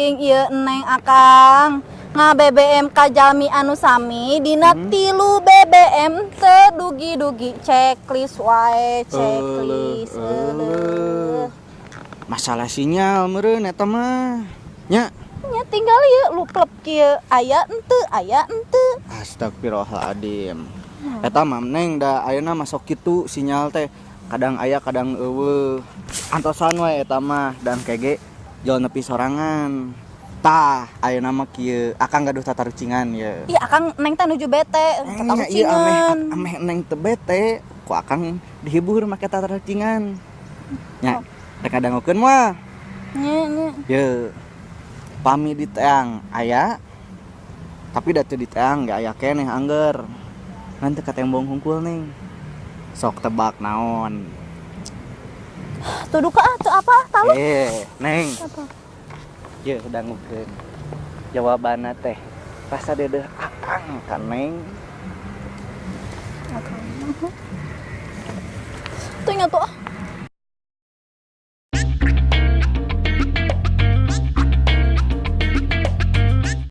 Teuing ieu Neng Akang. Nga BBM ka jalmi anu sami dina 3 BBM teu dugi-dugi checklist wae, checklist. Euleuh. Masalah sinyal meureun eta mah. Nya. Nya tinggal ieu luplep kieu aya henteu, aya henteu. Astagfirullahaladzim. Eta mah Neng da ayeuna masuk kitu sinyal teh kadang aya kadang eueuh. Antosan wae eta mah dan kege jual nepi sorangan. Tah, ayeuna mah kieu, Akang gaduh tatarucingan ye. Ih, Akang Neng teh nuju bete, Nya ieu ameh tatarucingan. Ameh Neng teu bete, ku Akang dihibur make tatarucingan. Nya, rek ngadangukeun moal? Nya, nya. Ye. Pami di teang aya, tapi da teu di teang ge aya keneh angger. Ngan teu katembong hungkul Neng. Sok tebak naon? Tuh duka ah, teu apa tahu? Neng. Apa? Ye, dangukeun. Jawabanna teh rasa dedeh Akang ka Neng. Akang. Tuh ingat tuh ah.